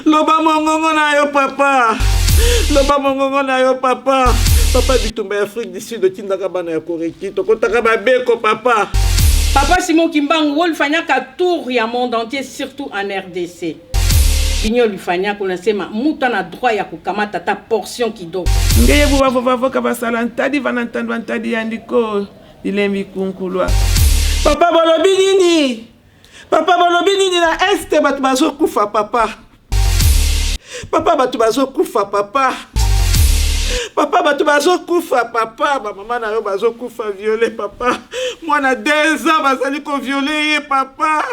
Loba mongongo na yo papa. Loba mongongo na yo papa. Papa bitumba ya Afrique du Sud otindaka bana ya Koreki tokotaka babeko papa. Papa Simon Kimbangu wolifanyaka tour ya monde entier surtout en RDC. Binyo lifanyaka unasema mutu ana droit ya kukamata ata portion kidogo. Ngeye bu bavua bavoka basala ntadi vana ntandwa ntadi yandi ko lilembi kunkulwa. Papa bolobi nini? Papa bolobi nini na est bato bazokufa papa. Papa bato bazokufa papa. Papa bato bazokufa papa, bamama na yo bazokufa viole papa. Mwana 2 ans bazali koviole ye papa.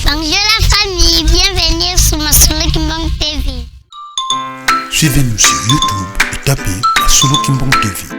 Bonjour la famille, bienvenue sur Masolo Kimbang TV. Suivez-nous sur YouTube et tapez Masolo Kimbang TV.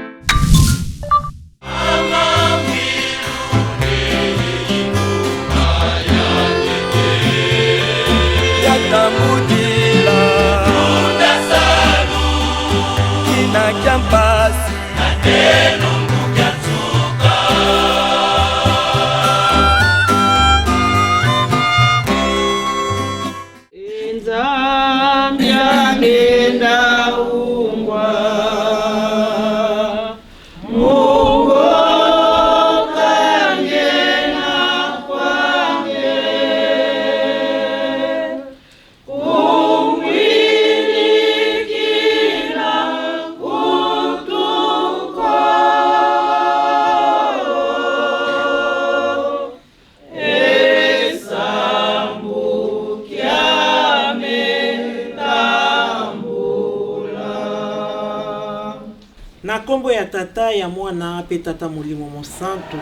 Na nkombo ya Tata, ya Mwana mpe Tata Molimo Mosantu.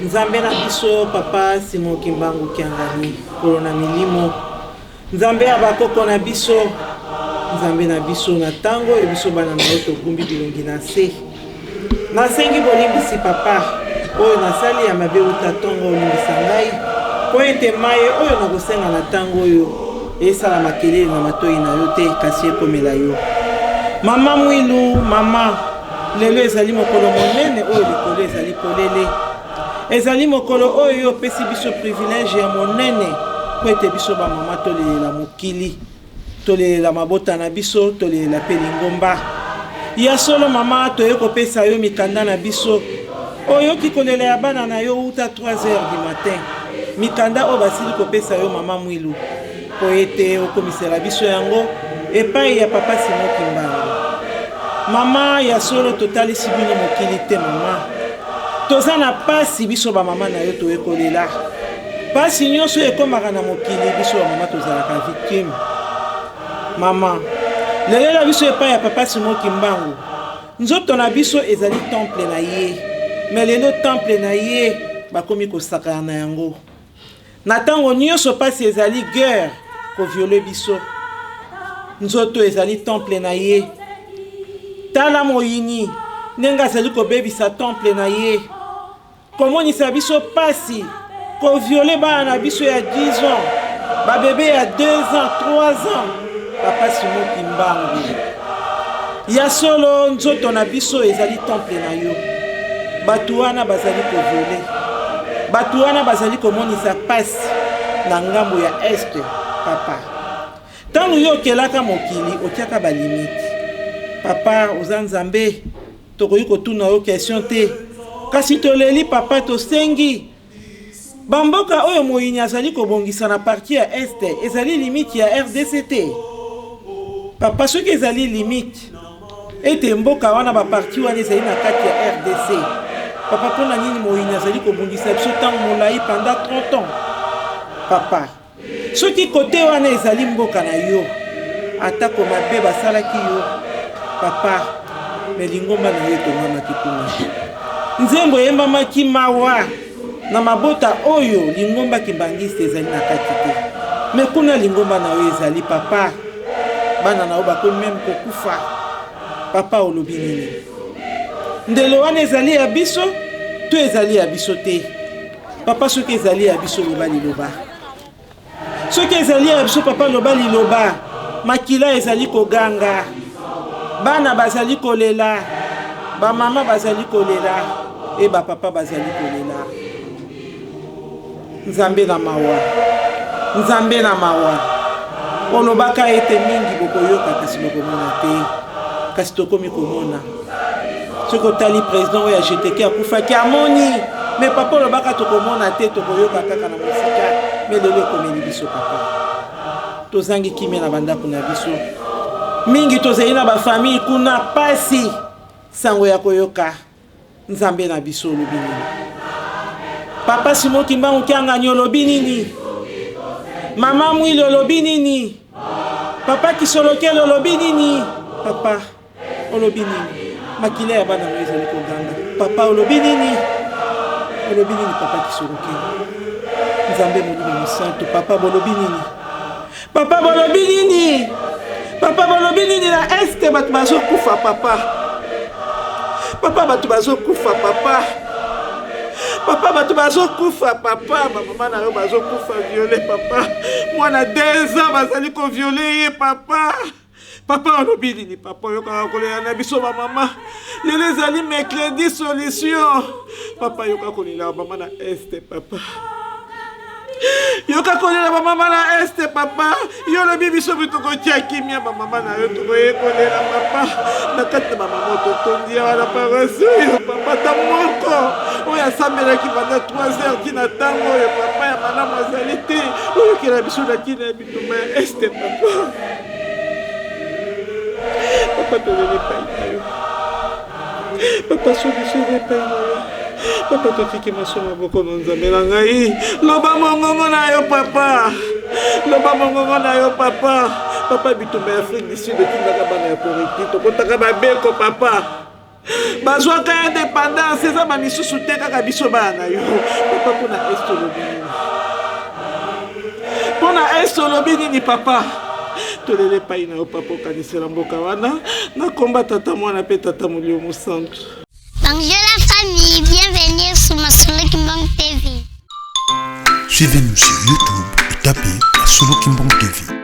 Nzambe na biso Papa Simon Kimbangu Kiangani, Nkolo na milimo, Nzambe ya bakoko na biso, Nzambe na biso na tango oyo biso bana na yo togumbi bilongi na nse. Nasengi bolimbisi Papa, oyo nasali ya mabe uta tongo olimbisa ngai, mpo ete maye oyo nakosenga na tango oyo esala makelele na matoyi na yo te, kasi ekomela yo. Mama Mwilu, mama, lelo ezali mokolo monene oyo likolo ezali polele. Ezali mokolo oyo yo opesi biso privilège ya monene mpo ete biso ba mama tolelela mokili. Tolelela mabota na biso, tolelela mpe lingomba. Ya solo mama, toye kopesa yo mikanda na biso. Oyoki kolela ya bana na yo uta 3 heures du matin. Mikanda oyo basili kopesa yo mama Mwilu, mpo ete okomisela biso yango epai ya papa Simon Kimbangu. Mama, ya solo totalisi bino mokili te mama. Toza na pasi biso ba mama na yo toye kolela. Pasi nyonso oyo ekomaka na mokili biso ba mama tozalaka victime. Mama, lelela biso epai ya papa Simon Kimbangu. Nzoto na biso ezali temple na ye. Mais lelo temple na ye bakomi kosakana na yango. Na tango nyonso pasi ezali guerre ko violer biso. Nzoto ezali temple na ye. Tala moyini ndenge azali kobebisa temple na ye. Komonisa biso pasi, ko violer bana na biso ya 10 ans, ba bebe ya 2 ans, 3 ans. Papa Simon Kimbangu. Ya solo nzoto na biso ezali temple na yo. Bato wana bazali ko violer. Bato wana bazali komonisa pasi na ngambo ya est, papa. Tango yo okelaka mokili, otiaka ba limite. Papa, oza Nzambe. Tokoki kotuna yo question te. Kasi toleli papa tosengi ba mboka oyo moyini azali kobongisa na partie ya est ezali limite ya rdc te? Papa soki ezali limite ete mboka wana ba partie wana ezali na kati ya rdc papa pona nini moyini azali kobundisa biso tango molayi pendant 30 ans papa? Soki kote wana ezali mboka na yo, atako mabe basalaki yo, papa, mais lingomba na yo etongamaki kuna. Nzembo eyembamaki mawa na mabota oyo lingomba kimbanguiste ezali na kati te. Mais kuna lingomba na yo ezali, papa. Bana na yo bakomi meme kokufa. Papa olobi nini? Ndelo wana ezali ya biso to ezali ya biso te? Papa soki ezali ya biso loba liloba. Soki ezali ya biso papa loba liloba. Makila ezali koganga. Bana bazali kolela. Ba mama bazali kolela. E ba papa bazali kolela. Nzambe na mawa. Nzambe na mawa. Olobaka ete mingi bokoyoka kasi bokomona te, kasi tokomi komona. Soki otali president oyo ya GTK akufaki amoni, me papa olobaka tokomona te, tokoyoka kaka na mosika, me lelo ekomeli biso papa. Tozangi kimia na bandako na biso mingi, tozali na bafamille kuna pasi sango ya koyoka. Nzambe na biso olobi nini? Papa Simon Kimbangu Kiangani olobi nini? Mama Mwili olobi nini? Papa Kisolokele olobi nini? Papa olobi nini? Makila ya bana no ezali koganga. Papa olobi nini? Olobi nini papa Kisolokele? Nzambe Molimo Mosantu, papa bolobi nini? Papa bolobi nini? Papa bolobi nini na este bato bazokufa papa? Papa bato bazokufa papa. Papa bato bazokufa papa, bamama na yo bazokufa viole papa. Mwana 2 ans bazali koviole ye papa. Papa olobi nini papa, oyokaka kolela na biso bamama. Lelo ezali mercredi solution. Papa yoka kolela bamama na este papa. Yoka kolela bamama na este papa. Yo olobi biso mpe tokotia kimia bamama na yo, tokoye kolela papa. Na kati na bamama totondi awa na paroisse oyo papa, ata moko oyo asambelaki banda 3 heures ti na ntango oyo papa ya malamu azali te. Oyokela biso na ntina ya bitumba ya este papa. Papa toleli epai na yo papa, solution eza epai na yo papa. Totiki maso maboko na Nzambe na ngai. Loba mongongo na yo papa, loba mongongo na yo papa. Papa, bitumba ya Afrique du Sud etindaka bana ya koreki tokotaka babeko papa, bazwaka indépendance eza bamisusu te, kaka biso bana na yo papa. Mpona este olobi nini? Mpona este olobi nini papa? Tolela epai na yo papa, okanisela mboka wana nakomba Tata, Mwana mpe Tata Molimo Mosantu. Bonjour la famille, bienvenue sur Masolo Kimbangu TV. Suivez-nous sur YouTube et tapez Masolo Kimbangu TV.